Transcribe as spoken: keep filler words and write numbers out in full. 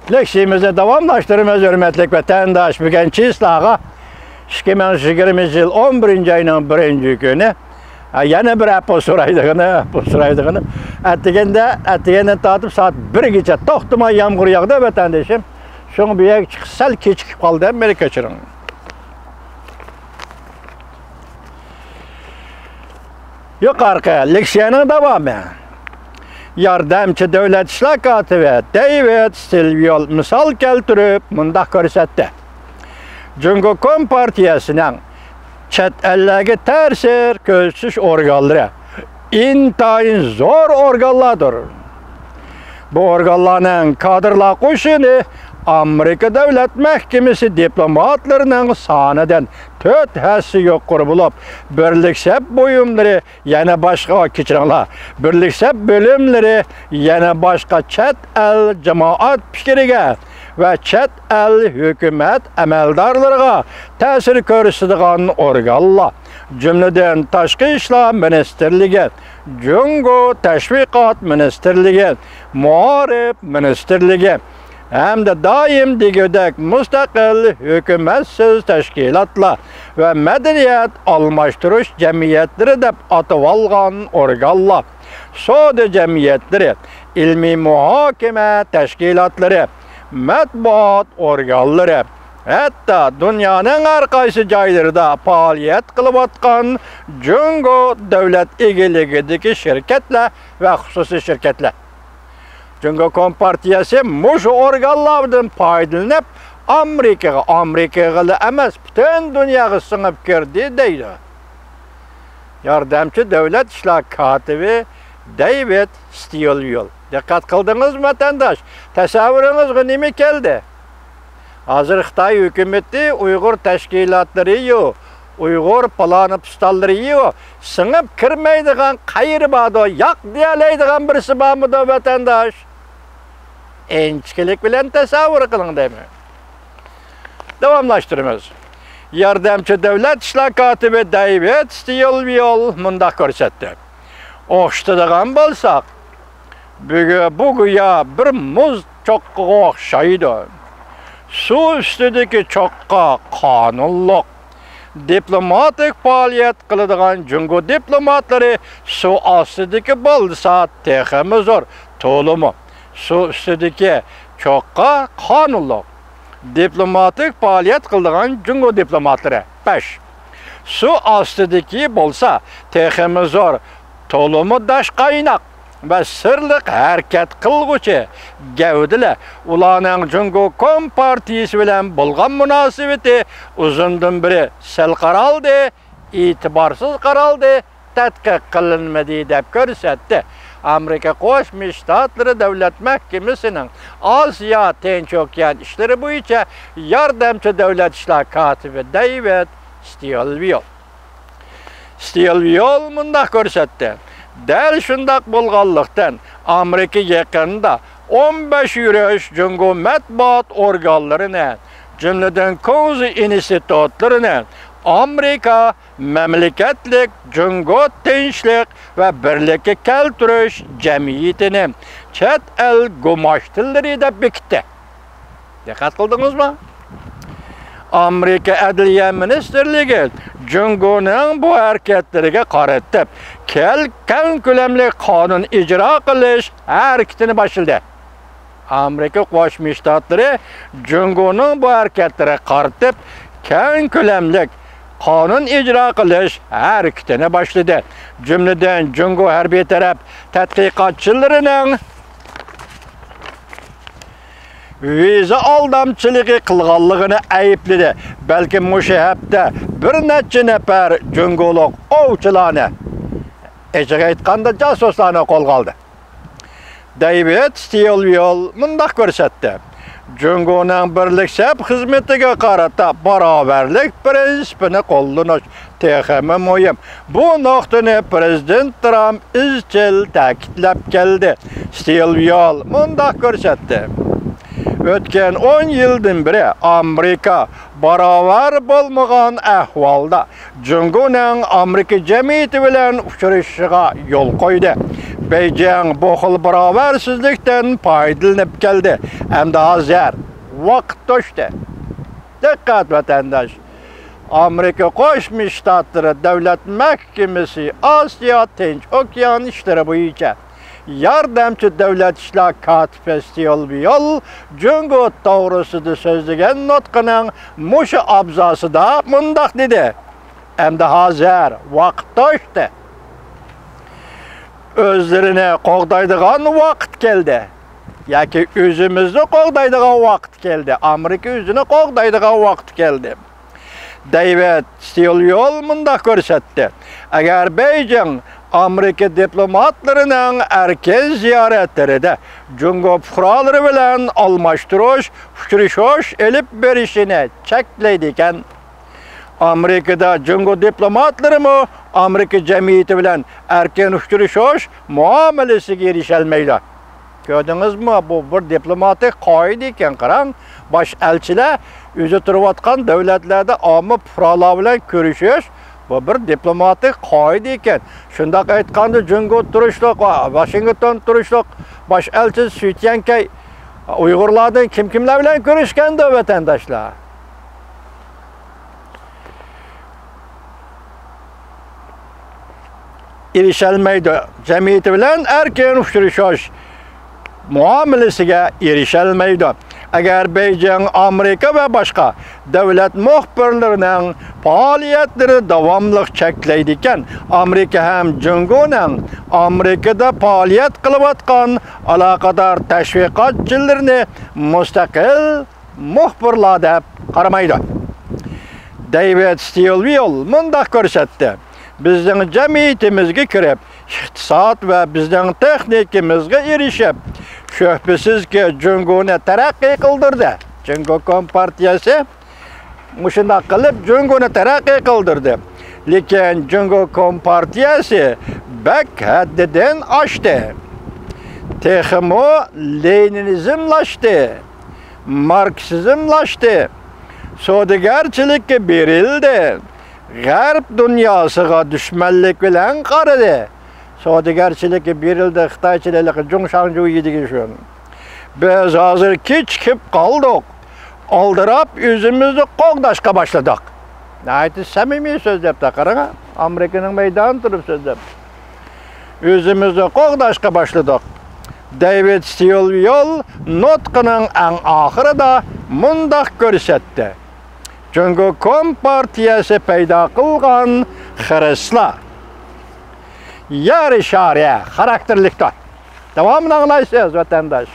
لېكسىيىمىزنى داۋاملاشتۇرىمىز، ھۆرمەتلىك ۋەتەنداش. بۈگۈن چىسلاغا ئىككى مىڭ يىگىرمىنچى يىل ئون بىرىنچى ئاينىڭ بىرىنچى كۈنى. ھە، يەنە بىر ئەپۇ سورايدىغىنى، ئەپۇ سورايدىغىنى. ئەتىگەندە، ئەتىگەندىن تارتىپ سائەت بىرگىچە توختىماي يامغۇر ياغدى، ۋەتەندىشىم. شۇڭا بۇ يەرگە چىقىش سەل كېچىكىپ قالدى، مېنى كەچۈرۈڭ. يۇقىرىقى لېكسىيەنىڭ داۋامى. ياردەمچى دۆلەت ئىشلار كاتىپى دەيۋىد ستىلۋېل مىسال كەلتۈرۈپ مۇنداق كۆرسەتتى: جۇڭگو كومپارتىيەسىنىڭ چەت ئەللەرگە تەسىر كۆرسىتىش ئورگانلىرى ئىنتايىن زور ئورگانلاردۇر. بۇ ئورگانلارنىڭ كادىرلار قوشۇنى ئامېرىكا دۆلەت مەھكىمىسى دىپلوماتلىرىنىڭ سانىدىن تۆت ھەسسە يۇقىرى بولۇپ، بىرلىك سەپ بۇيۇملىرى يەنە باشقا، كەچۈرۈڭلار، بىرلىك سەپ بۆلۈملىرى يەنە باشقا چەت ئەل جامائەت پىكرىگە ۋە چەت ئەل ھۆكۈمەت ئەمەلدارلىرىغا تەسىر كۆرسىتىدىغان ئورگانلار، جۈملىدىن تاشقى ئىشلار مىنىستىرلىكى، جۇڭگو تەشۋىقات مىنىستىرلىكى، مائارىپ مىنىستىرلىكى ھەمدە دائىم دېگۈدەك مۇستەقىل ھۆكۈمەتسىز تەشكىلاتلار ۋە مەدەنىيەت ئالماشتۇرۇش جەمئىيەتلىرى دەپ ئاتىۋالغان ئورگانلار، سودا جەمئىيەتلىرى، ئىلمىي مۇھاكىمە تەشكىلاتلىرى، مەتبۇئات ئورگانلىرى، ھەتتا دۇنيانىڭ ھەر قايسى جايلىرىدا پائالىيەت قىلىۋاتقان جۇڭگو دۆلەت ئىگىلىكىدىكى شىركەتلەر ۋە خۇسۇسىي شىركەتلەر. جۇڭگو كومپارتىيەسى مۇشۇ ئورگانلاردىن پايدىلىنىپ، ئامېرىكىغا، ئامېرىكىغىلا ئەمەس، پۈتۈن دۇنياغا سىڭىپ كىردى دەيدۇ ياردەمچى دۆلەت ئىشلار كاتىپى دەيۋىد ستىلۋېل. دىققەت قىلدىڭىزمۇ، ۋەتەنداش؟ تەسەۋۋۇرىڭىزغا نېمە كەلدى؟ ھازىر خىتاي ھۆكۈمىتى ئۇيغۇر تەشكىلاتلىرىيۇ، ئۇيغۇر پالانى پۇستانلىرىيۇ سىڭىپ كىرمەيدىغان قەيىرى باردۇ، ياق دېيەلەيدىغان بىرسى بارمىدۇ، ۋەتەنداش؟ ئىنچىكىلىك بىلەن تەسەۋۋۇر قىلىڭ دەيمەن. داۋاملاشتۇرىمىز. ياردەمچى دۆلەت ئىشلار كاتىپى دەيۋىد ستىلۋېل مۇنداق كۆرسەتتى: ئوخشىتىدىغان بولساق، بۈگۈ-، بۇ گويا بىر مۇز چوققىغا ئوخشايدۇ. سۇ ئۈستىدىكى چوققا قانۇنلۇق. دىپلوماتىك پائالىيەت قىلىدىغان جۇڭگو دىپلوماتلىرى سۇ ئاستىدىكى بولسا تېخىمۇ زور، تولىمۇ. سۇ ئۈستىدىكى چوققا قانۇنلۇق. دىپلوماتىك پائالىيەت قىلىدىغان جۇڭگو دىپلوماتلىرى. بەش. سۇ ئاستىدىكى بولسا تېخىمۇ زور، تولىمۇ داشقايناق ۋە سىرلىق ھەرىكەت قىلغۇچى گەۋدىلەر. ئۇلارنىڭ جۇڭگو كومپارتىيىسى بىلەن بولغان مۇناسىۋىتى ئۇزۇندىن بېرى سەل قارالدى، ئېتىبارسىز قارالدى، تەتقىق قىلىنمىدى، دەپ كۆرسەتتى ئامېرىكا قوشما شتاتلىرى دۆلەت مەھكىمىسىنىڭ ئاسىيا تىنچ ئوكيان ئىشلىرى بويىچە ياردەمچى دۆلەت ئىشلار كاتىپى دەيۋىد ستىلۋېل. ستىلۋېل مۇنداق كۆرسەتتى: دەل شۇنداق بولغانلىقتىن، ئامېرىكا يېقىندا ئون بەش يۈرۈش جۇڭگو مەتبۇئات ئورگانلىرىنى، جۈملىدىن كۇڭزى ئىنستىتۇتلىرىنى ئامېرىكا مەملىكەتلىك جۇڭگو تىنچلىق ۋە بىرلىككە كەلتۈرۈش جەمئىيىتىنى چەت ئەل گۇماشتىلىرى دەپ بېكىتتى. دىققەت قىلدىڭىزمۇ؟ ئامېرىكا ئەدلىيە مىنىستىرلىكى جۇڭگونىڭ بۇ ھەرىكەتلىرىگە قارىتىپ، كەل-، كەڭ كۆلەملىك قانۇن ئىجرا قىلىش ھەرىكىتىنى باشلىدى. ئامېرىكا قوشما شتاتلىرى جۇڭگونىڭ بۇ ھەرىكەتلىرىگە قارىتىپ، كەڭ كۆلەملىك قانۇن ئىجرا قىلىش ھەرىكىتىنى باشلىدى. جۈملىدىن، جۇڭگو ھەربىي تەرەپ تەتقىقاتچىلىرىنىڭ ۋىزا ئالدامچىلىقى قىلغانلىقىنى ئەيىبلىدى. بەلكىم مۇشۇ ھەپتە بىر نەچچە نەپەر جۇڭگولۇق ئوۋچىلارنى، ئېچىق ئېيتقاندا، جاسۇسلارنى قولغا ئالدى. دەيۋىد ستىلۋېل مۇنداق كۆرسەتتى: جۇڭگونىڭ بىرلىك سەپ خىزمىتىگە قارىتا باراۋەرلىك پىرىنسىپىنى قوللىنىش تېخىمۇ مۇھىم. بۇ نۇقتىنى پىرېزىدېنت ترامپ ئىزچىل تەكىتلەپ كەلدى. ستىلۋېل مۇنداق كۆرسەتتى: ئۆتكەن ئون يىلدىن بېرى ئامېرىكا باراۋەر بولمىغان ئەھۋالدا جۇڭگونىڭ ئامېرىكا جەمئىيىتى بىلەن ئۇچرىشىشىغا يول قويدى. بېيجىڭ بۇ خىل باراۋەرسىزلىكتىن پايدىلىنىپ كەلدى. ئەمدى ھازىر ۋاقىت توشتى. دىققەت، ۋەتەنداش! ئامېرىكا قوشما شتاتلىرى دۆلەت مەھكىمىسى ئاسىيا تىنچ ئوكيان ئىشلىرى بويىچە ياردەمچى دۆلەت ئىشلار كاتىپى ستيول بيول جۇڭگو توغرىسىدا سۆزلىگەن نۇتقىنىڭ مۇشۇ ئابزاسىدا مۇنداق دېدى: ئەمدى ھازىر ۋاقىت توشتى. ئۆزلىرىنى قوغدايدىغان ۋاقىت كەلدى. ياكى ئۆزىمىزنى قوغدايدىغان ۋاقىت كەلدى. ئامېرىكا ئۆزىنى قوغدايدىغان ۋاقىت كەلدى. دېيۋىد ستيوليول مۇنداق كۆرسەتتى: ئەگەر بېيجىڭ ئامېرىكا دىپلوماتلىرىنىڭ ئەركىن زىيارەتلىرىدە جۇڭگو پۇقرالىرى بىلەن ئالماشتۇرۇش، ئۇچرىشىش ئېلىپ بېرىشىنى چەكلەيدىكەن، ئامېرىكىدا جۇڭگو دىپلوماتلىرىمۇ ئامېرىكا جەمئىيىتى بىلەن ئەركىن ئۇچرىشىش مۇئامىلىسىگە ئېرىشەلمەيدۇ. كۆردىڭىزمۇ؟ بۇ بىر دىپلوماتىك قائىدە ئىكەن. قاراڭ، باش ئەلچىلەر ئۆزى تۇرۇۋاتقان دۆلەتلەردە ئامما پۇقرالار بىلەن كۆرۈشۈش، بۇ بىر دىپلوماتىك قائىدە ئىكەن. شۇنداق ئېيتقاندا، جۇڭگو تۇرۇشلۇق، ۋاشىنگتون تۇرۇشلۇق باش ئەلچىسى سۈي تيەنكەي ئۇيغۇرلاردىن كىم كىملەر بىلەن كۆرۈشكەندۇ، ۋەتەنداشلار؟ ئېرىشەلمەيدۇ. جەمئىيىتى بىلەن ئەركىن ئۇچرىشىش مۇئامىلىسىگە ئېرىشەلمەيدۇ. ئەگەر بېيجىڭ ئامېرىكا ۋە باشقا دۆلەت مۇخبىرلىرىنىڭ پائالىيەتلىرى داۋاملىق چەكلەيدىكەن، ئامېرىكا ھەم جۇڭگونىڭ ئامېرىكىدا پائالىيەت قىلىۋاتقان ئالاقىدار تەشۋىقاتچىلىرىنى مۇستەقىل مۇخبىرلار دەپ قارىمايدۇ. دېيۋىد ستىلۋېل مۇنداق كۆرسەتتى: بىزنىڭ جەمئىيىتىمىزگە كىرىپ، ئىقتىساد ۋە بىزنىڭ تېخنىكىمىزغا ئېرىشىپ، شۈبھىسىزكى، جۇڭگونى تەرەققىي قىلدۇردى. جۇڭگو كومپارتىيەسى مۇشۇنداق قىلىپ جۇڭگونى تەرەققىي قىلدۇردى. لېكىن جۇڭگو كومپارتىيەسى بەك ھەددىدىن ئاشتى. تېخىمۇ لېنىنىزملاشتى، ماركسىزملاشتى، سودىگەرچىلىككە بېرىلدى، غەرب دۇنياسىغا دۈشمەنلىك بىلەن قارىدى. سودىگەرچىلىككە بېرىلدى، خىتايچىلىقى جۇڭشاڭجۇيى دېگەن شۇ. بىز ھازىر كېچىكىپ قالدۇق. ئالدىراپ ئۆزىمىزنى قوغداشقا باشلىدۇق. ناھايىتى سەمىمىي سۆزلەپتۇ، قاراڭ، ئامېرىكىنىڭ مەيدانىدا تۇرۇپ سۆزلەپ. ئۆزىمىزنى قوغداشقا باشلىدۇق. دېيۋىد ستىلۋېل نۇتقىنىڭ ئەڭ ئاخىرىدا مۇنداق كۆرسەتتى: جۇڭگو كومپارتىيەسى پەيدا قىلغان خىرىسلار يەر شارى خاراكتېرلىكتۇر. داۋامىنى ئاڭلايسىز، ۋەتەنداش.